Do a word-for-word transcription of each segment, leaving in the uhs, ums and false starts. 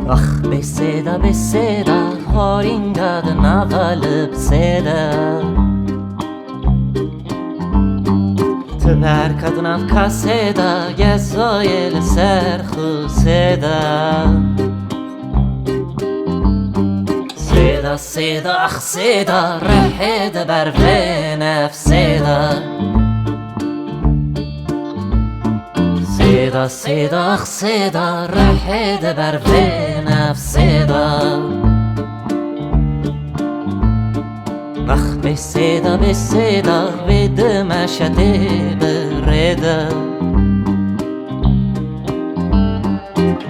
Ax, bê sêda, bê sêda, horînga di nava li bi sêda. Tu berka di nav kasê de, gezoyê li ser xûsê de. Sêda, sêda, ax sêda, rihê di ber vê nefsê de. Sêda, sêda, ax sêda, rihê di ber vê nefsê de. Ax bê sêda, bê sêda, vê di meşetê bi rê de.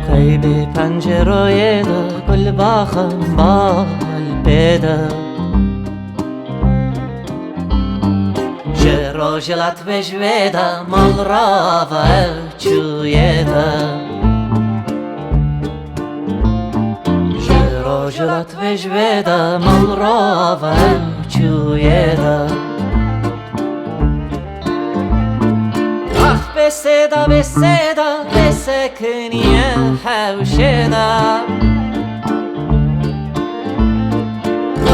Qeybê penceroyê de, gulbaxan bal pê de. Ji rojhilat vê ji vê de, mal rava ew çûyê de. Ji rojhilat vê ji vê de, mal rava ew çûyê de. Ax bê sêda, bê sêda, bê sekiniye hewşê de.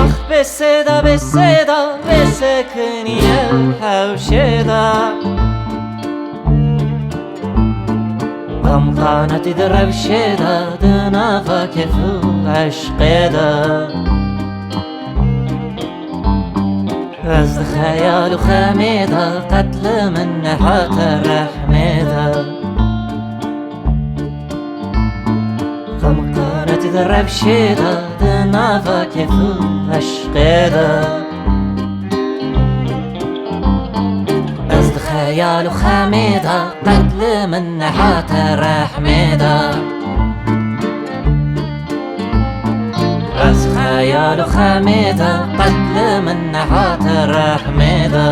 Ax bê sêda, bê sêda, bê sekiniye hewşê de. Qamqanetî di rewşê de, di nava kêf û eşqê de. Ez di xeyal û xemê de, qet li min nehate rehmê de. Qamqanetî di rewşê de, di nava kêf û eşqê de. Ez di xeyal û xemê de, qet li min nehate rehmê de. Ez xeyal û xemê de, qet li min nehate rehmê de.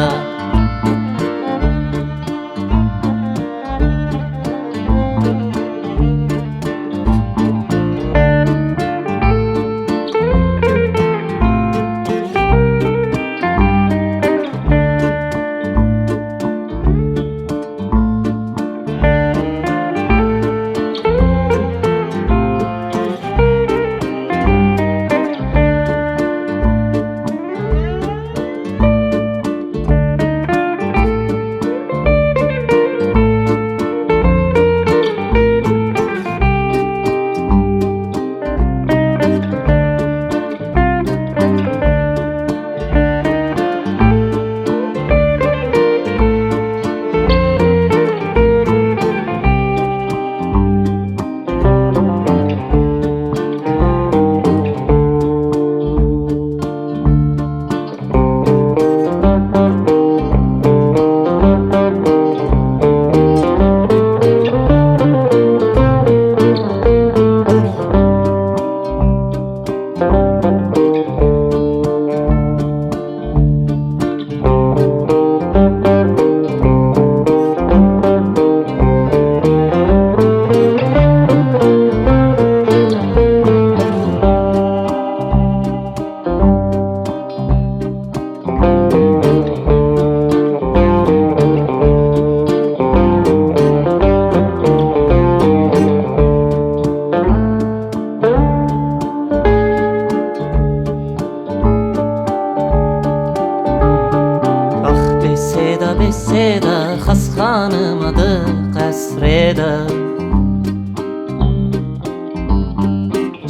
Ax bê sêda, bê sêda, xas xanima di qesrê de.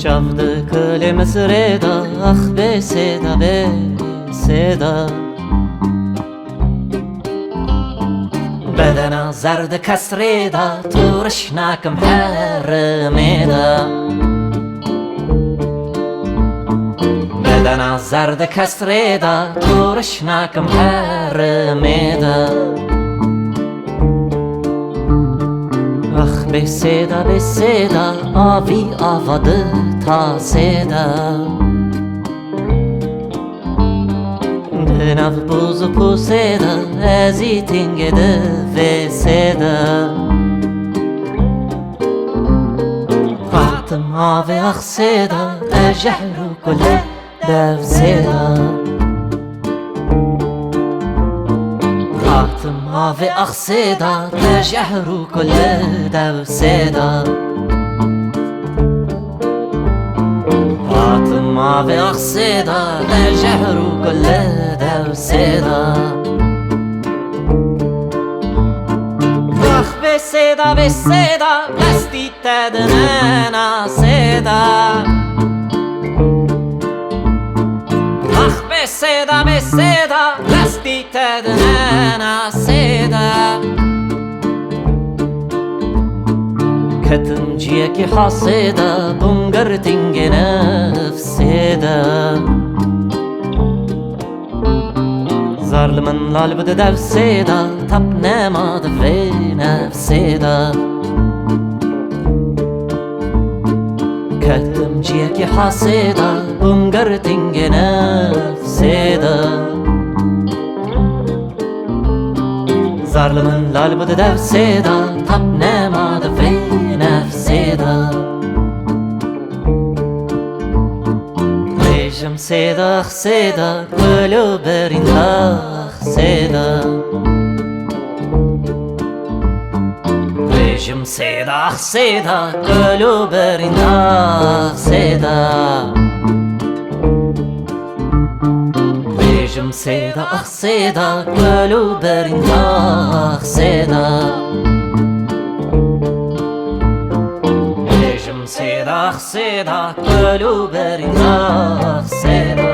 Çav di kulê Misirê de, ax bê sêda, bê sêda. Bed Bedena zerde kesrê de, tu rişnakim herimê de. Bedena zerde kesrê de, tu rişnakim herimê de. Ax bê sêda, bê sêda, avî ava di tasê de. Di nav boz û posê de, ez î tingê di vê sê de. Hatim avê axsê de, te jehr û kule devsê de. Hatim avê axsê de, te jehr û kule devsê de. Hatim avê axsê de, te jehr û kule devsê de. Ax bê sêda, bê sêda, destî te di nenasê de. Ax bê sêda, bê sêda, destî te di nenasê de. Ketim ciyekî hasê de, bûm girtingê nefsê de. Zar li min lal bi di devsê de, tap nema di vê nefsê de. Ketim ciyekî hasê de, bûm girtingê nefsê de. Zar li min lal bi di devsê de, tap nema di vê nefsê de. Bêjim sêda, sêda, kul û birînda, sêda. Bêjim sêda, sêda, kul û birînda, sêda. Bêjim sêda, sêda, kul û birînda, sêda. Bêjim sêda, sêda, kul û birînda, sêda.